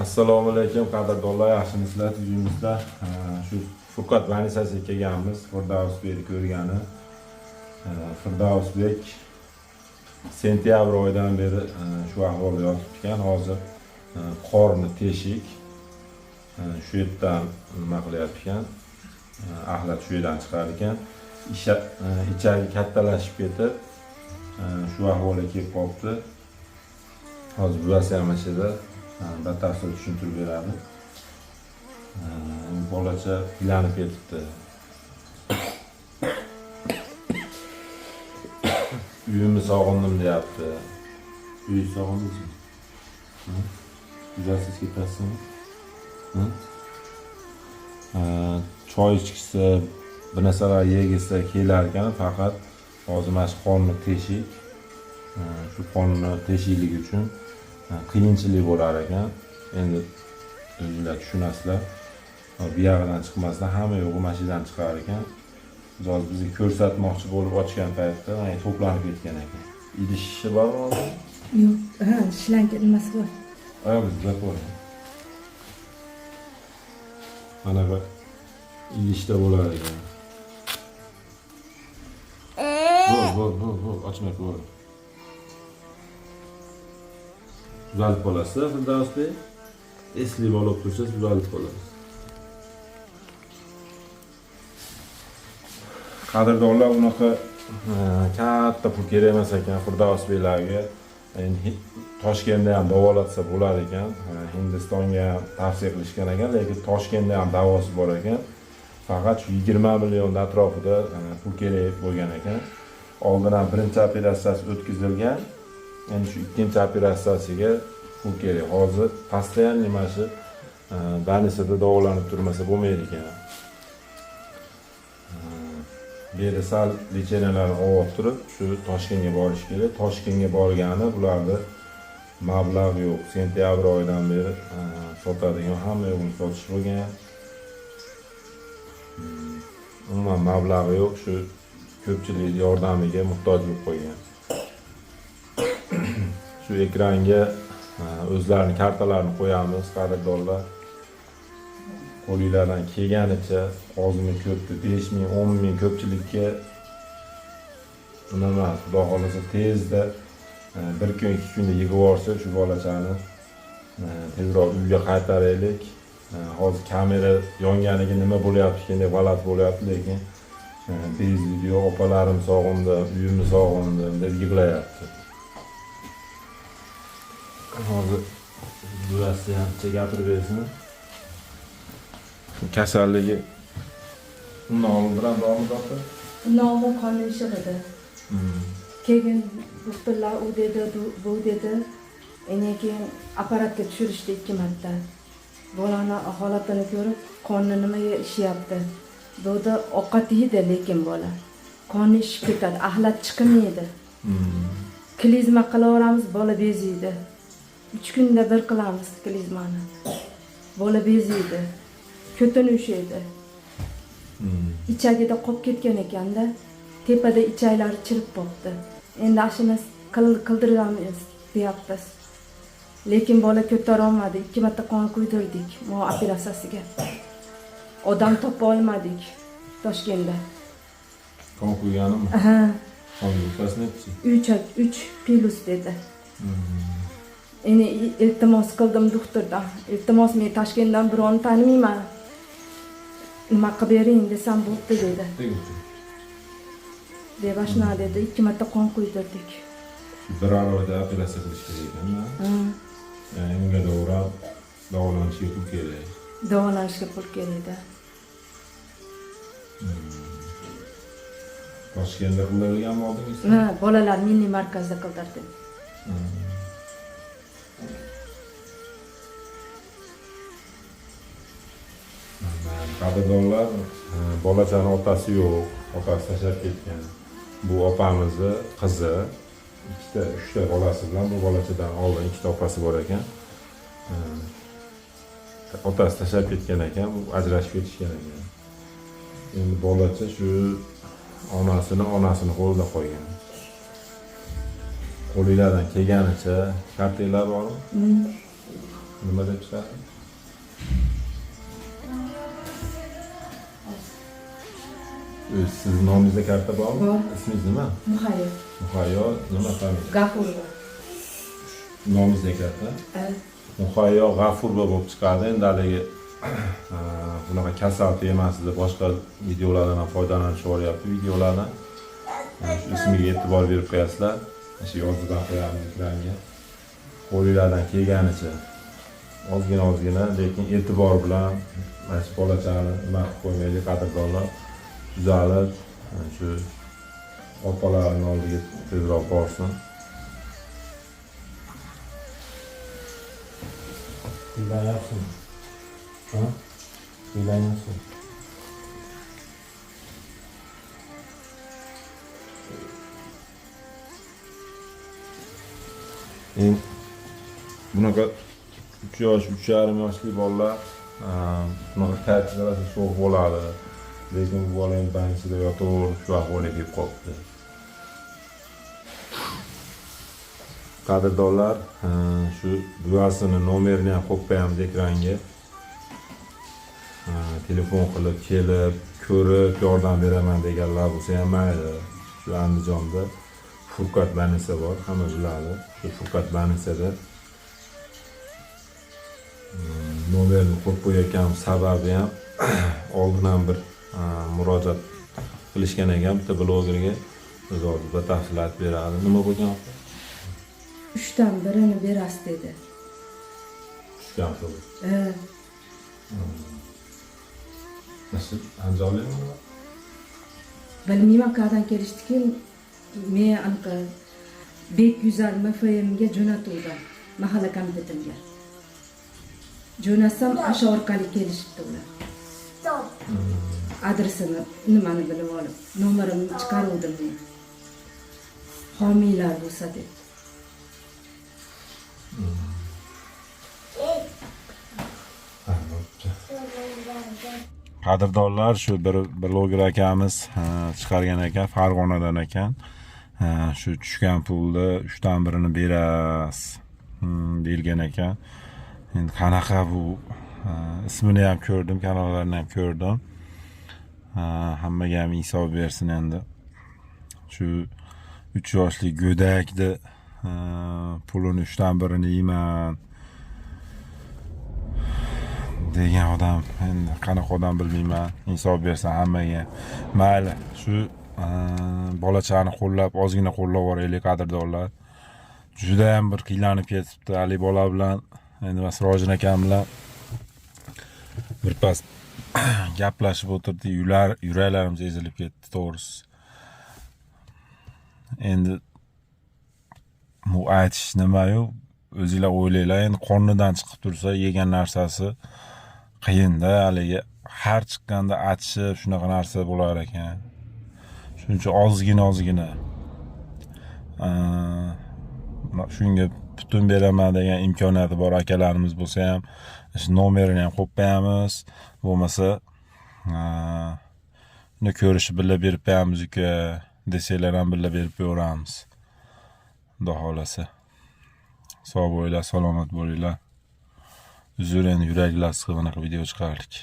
Assalomu alaykum qadrdonlar, yaxshimisizlar, tuzukmisizlar? Shu Furqat больницasiga kelganmiz, Firdavsbekni ko'rgani. Firdavsbek sentyabr oyidan beri shu ahvolda yotib ekan. Hozir qorni teshik, shu yerdan nima qilyapti ekan, axlat shu yerdan chiqar ekan. Ichagi kattalashib ketib, shu ahvolga kelib qolibdi. Hozir buvasi ham mana shu yerda batafsil tushuntirib beradi. Bolacha uylanib ketibdi. Uyimni sog'indim deyapti. Uy sog'indingizmi? Tuzasiz ketasizmi? Choy ichgisi, bir narsalar yegisi kelar ekan, faqat hozir mana shu qonni teshik, shu qonni teshikligi uchun qiyinchilik bo'lar ekan. Endi o'zinglar tushunasizlar. Bu yog'idan chiqmasdan hamma yo'g'i mana shu yerdan chiqar ekan. Biz hozir bizga ko'rsatmoqchi bo'lib ochgan paytda mana to'planib ketgan ekan. Idishi bormi hozir? Yo'q, ha, shlanka nimasi bor. Oyog'imiz zapor. Mana bu idishda bo'lar ekan. Bo'l, bo'l, bo'l, bo'l, ochmay qo'y. Tuzalib qolasiz, Firdavsbek. Esli bola bo'lib tursangiz tuzalib qolasiz. Qadrdonlar, unaqa katta pul kerak emas ekan Firdavsbeklarga. Endi Toshkentda ham davolatsa bo'lar ekan. Hindistonga ham tavsiya qilishgan ekan, lekin Toshkentda ham davosi bor ekan. Faqat shu 20 million atrofida pul kerak bo'lgan ekan. Oldin ham birinchi operatsiyasi o'tkazilgan. Endi shu ikkinchi operatsiyasiga pul kerak. Hozir постоянно mana shu больницада davolanib turmasa bo'lmaydi ekan. Bu yerda sal лечения larni olib turib, shu Toshkentga borish kerak. Toshkentga borgani bularni mablag' yo'q. Sentyabr oyidan beri sotadigan hamma yo'g'ini sotish bo'lgan. Umuman mablag'i yo'q, shu ko'pchilik yordamiga muhtoj bo'lib qolgan. Shu ekranga o'zlarini kartalarini qo'yamiz, qadrdonlar. Qo'linglardan kelganicha ozmi ko'pmi 5 ming, 10 ming ko'pchilikka nima emas, Xudo xohlasa tezda bir kun, 2 kunda yig'ib yuborsa shu bolachani tezroq uyga qaytaraylik. Hozir kamera yonganiga nima bo'lyapti ekan deb g'alati bo'lyapti, lekin bez video opalarim sog'indim, uyimni sog'indim deb yig'layapti. Hozir buvasi ham gapirib bersin. Kasalligi undan oldin ham bormi doktor? Undan oldin qonni ishiq edi. Keyin doktorlar u dedi, bu dedi. Endi keyin apparatga tushirishdi 2 marta. Bolani holatini ko'rib, qonni nimaga ishyapti? Dedi, ovqat yeydi, lekin bola qonni ishib ketadi, axlat chiqmaydi. Klizma qilaveramiz, bola beziydi. 3 kunda bir qilamiz klizmani. Bola beziydi. Ko'tini ushaydi. Ichagida qolib ketgan ekanda, tepada ichaklari chirib qolibdi. Endi ashuni qildiramiz deyapmiz. Lekin bola ko'tara olmadi. 2 marta qon quydirdik mo operatsiyasiga. Odam topa olmadik Toshkentda. Qon quyganimi? Ha, Qon gruppasi nechi? 3 plus dedi. Endi iltimos qildim doktordan. Iltimos, men Toshkentdan birovni tanimayman. Nima qilib bering desam bo'pti dedi. Deb shunaqa dedi. 2 marta qon quydirdik. Bir oyda operatsiya qilish kerak ekanda. Ha, Ya'ni unga to'g'ri davolanishga pul kerak. Davolanishga pul kerak-da. Toshkentda qildirilganmi oldingiz? Ha, bolalar milliy markazda qildirdim. Qadrdonlar, bolachani otasi yo'q, otasi tashlab ketgan. Bu opamizni qizi, ikkita, uchta bolasi bilan bu bolachadan oldin ikkita opasi bor ekan. Otasi tashlab ketgan ekan, bu ajrashib ketishgan ekan. Endi bolacha shu onasini qo'lida qolgan. Qo'linglardan kelganicha kartanglar bormi? Nima deb chiqadi? O'zi sizni nomingizda karta bormi? Bor. Ismingiz nima? Muhayyo. Muhayyo nima familiya? G'afurova. Nomingizda karta? Muhayyo G'afurova bo'lib chiqadi. Endi haligi bunaqa kasal temasida boshqa videolardan ham foydalanishib olyapti videolardan. Shu ismiga e'tibor berib qo'yasizlar. Shu yozib ham qo'yamiz ekranga. Qo'linglardan kelganicha ozgina ozgina, lekin e'tibor bilan mana shu bolachani nima qilib qo'ymaylik, qadrdonlar, tuzalib, shu opalarini oldiga tezroq borsin. Qiynayapsizmi? Ha? Qiynayapsizmi? Endi bunaqa 3 yosh, 3,5 yoshli bolalar bunaqa kayfiyat rosa so'q bo'ladi. Lekin bu bola endi bankida yotaverib shu ahvolga kelib qolibdi. Qadrdonlar, shu buvasini nomerini ham qo'yib qo'yamiz ekranga. Telefon qilib, kelib, ko'rib yordam beraman deganlar bo'lsa ham mayli. Shu Andijonda Furqat banisa bor, hamma biladi. Shu Furqat banisada nomerni qo'yib qo'yayotgan sababi ham oldin ham bir murojaat qilishgan ekan bitta blogerga. O'zi hozir batafsil aytib beradi. Nima bo'lgan? 3dan birini berasiz dedi. Tushgan pul. He. Nasıl? Andijonlikmi? Bilmayman, qayerdan kelishdiki, men anaqa Bek Yuzal MFMga jo'natuvdim, mahalla komitetimga. Jo'natsam, o'sha orqali kelishibdi ular. Adresini, nimani bilib olib, nomerimni chiqaruvdim men. Homiylar bo'lsa deb. Qadrdonlar, shu bir bloger akamiz chiqargan ekan, Farg'onadan ekan. Shu tushgan pulni 3dan birini berasiz deyilgan ekan. Endi qanaqa bu, ismini ham ko'rdim, kanallarini ham ko'rdim. Hammaga ham insof bersin endi. Shu 3 yoshli go'dakni pulini 3dan birini yeyman degan odam, endi qanaqa odam bilmayman. Insof bersin hammaga. Mayli, shu bolachani qo'llab, ozgina qo'llab yuboraylik qadrdonlar. Juda ham bir qiylanib ketibdi Ali bola bilan, endi man Sirojin akam bilan birpas gaplashib o'tirdik, yuraklarimiz ezilib ketdi to'g'risi. Endi bu aytish nima-yu, o'zinglar o'ylanglar, endi qornidan chiqib tursa yegan narsasi qiyinda, haligi har chiqqanda achishib shunaqa narsa bo'lar ekan. Shuning uchun ozgina ozgina shunga butun beraman degan imkoniyati bor akalarimiz bo'lsa ham shu nomerini ham qo'yib qo'yamiz, bo'lmasa uni ko'rishib birga berib qo'yamiz uka desanglar ham birga berib qo'yaveramiz. Xudo xohlasa. Sog' bo'linglar, salomat bo'linglar. Uzr, endi yuraklar siqib anaqa video chiqardik.